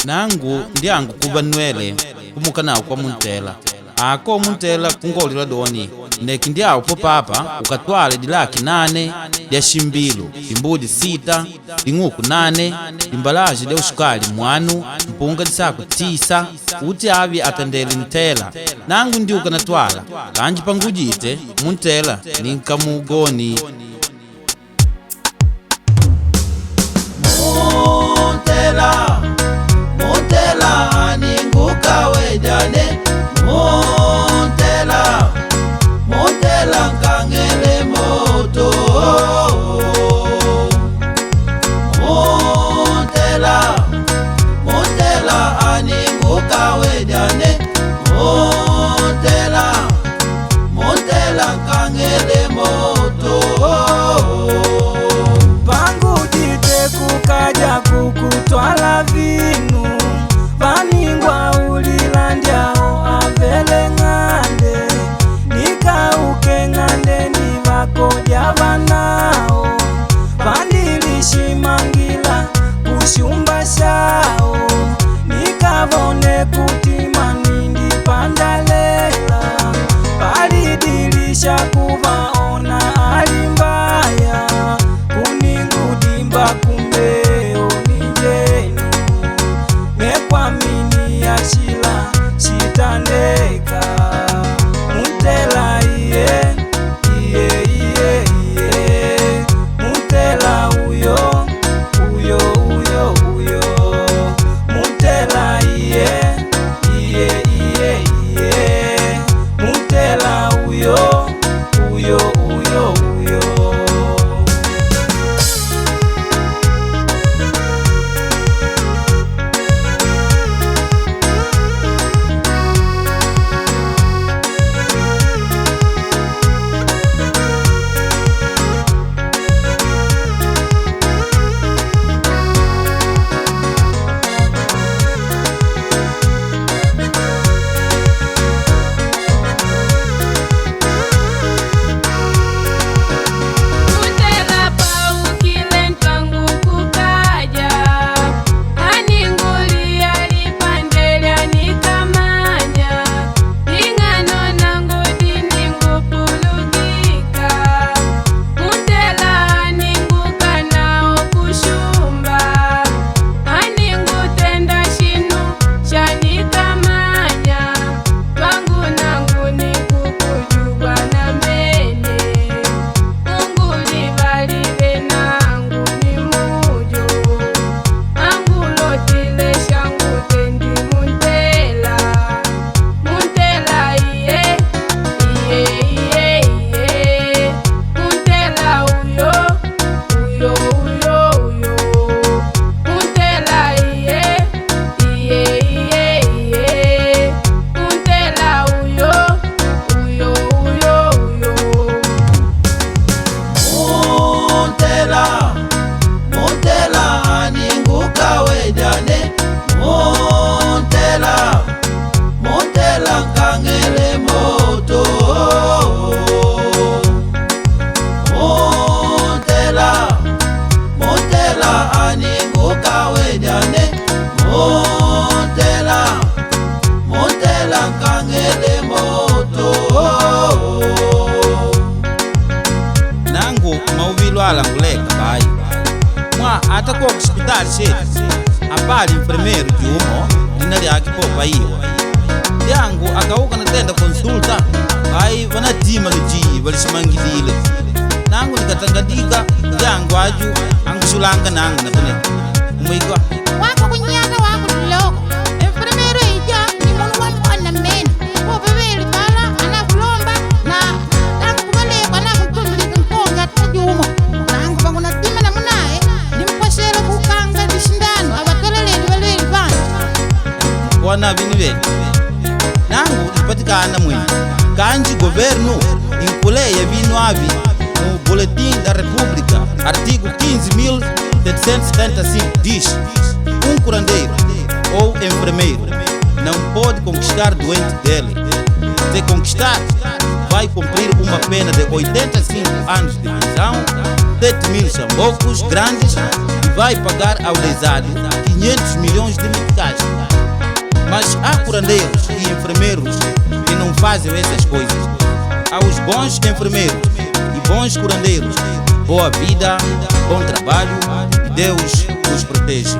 Nangu ndyangu kuva nwele kumuka nawo kwa muntela. Ako muntela kungolila doni neki ndyawo popapa ukatwale dilaki 8 dya shimbilu, dimbudi 6, ding'uku 8, dimbalaji dya usukali 1, mpunga disaku 9, uti avi atendele ntela. Nangu ndiuka natwala, kanji pangujite muntela ninkamugoni. Muntela, muntela aninguka wejane. Muntela, muntela nkangele moto. Muntela, muntela aninguka wejane. Muntela, muntela nkangele moto. Pangu jite kukaja kukutwala vinu, vaningwa ulilandyao avele ng'ande, nikauke ng'ande ni vakodya vanao, vandilishimangila kushumba shao, nikavone kutima nindipandalela, palidilisha kuvaona alimbaya, kuningudimba kumbeo ninjenu, nekwamini yashila shitandeka, mutela iye iye iye iye, mutela uyo uyo uyo uyo, mutela iye iye iye iye, mutela uyo uyo uyo uyo. Mutela paukile ntwangu kukaja, aningulia lipandelya nikamanya, ing'ano nangu diningupulugika. Mutela aninguka nao kushumba, aningutenda shinu shanikamanya, twangu nangu nikukujugwa na mene. Ungulivalile nangu ni mujo, angulotile shangu tendi muntela, muntela iye iye iye iye, muntela uyo uyo uyo uyo, muntela iye iye iye iye, muntela uyo uyo uyo uyo. Muntela, muntela aninguka wejane. Muntela, muntela nkangele moto. Muntela, muntela aninguka wejane. Muntela, muntela nkangele moto. Nangu mauvilwala nguleka bayi. Mwa ata ko hospitali shetu apali enfermeiro jumo lina lyake popa iwa. Dyangu akauka natenda consulta bayi vanatima lujiyi valishimangilile. Nangu nikatangadika dyangu aju angushulanga nangu napene. Umwikwa wako kunyata wako liloko enfermeiro ija ni munu wa mwana mene popeveli pala anakulomba na tangu kuvalekwa anakutumilika nkonga tajumo nangu pangunatima namunaye nimkwashele kukanga lishindano avatoleleli valeli vanji wana vini vene. Nangu lipatikana mwene kanji governu inkuleya vinu avi mu Boletim da República, artigo 15.775 diz: um curandeiro ou enfermeiro não pode conquistar doente dele. Se conquistar, vai cumprir uma pena de 85 anos de prisão, 7.000 chambocos grandes e vai pagar ao lesado que 500 milhões de meticais. Mas há curandeiros e enfermeiros que não fazem essas coisas. Há os bons enfermeiros e bons curandeiros. Boa vida, bom trabalho e Deus os protege.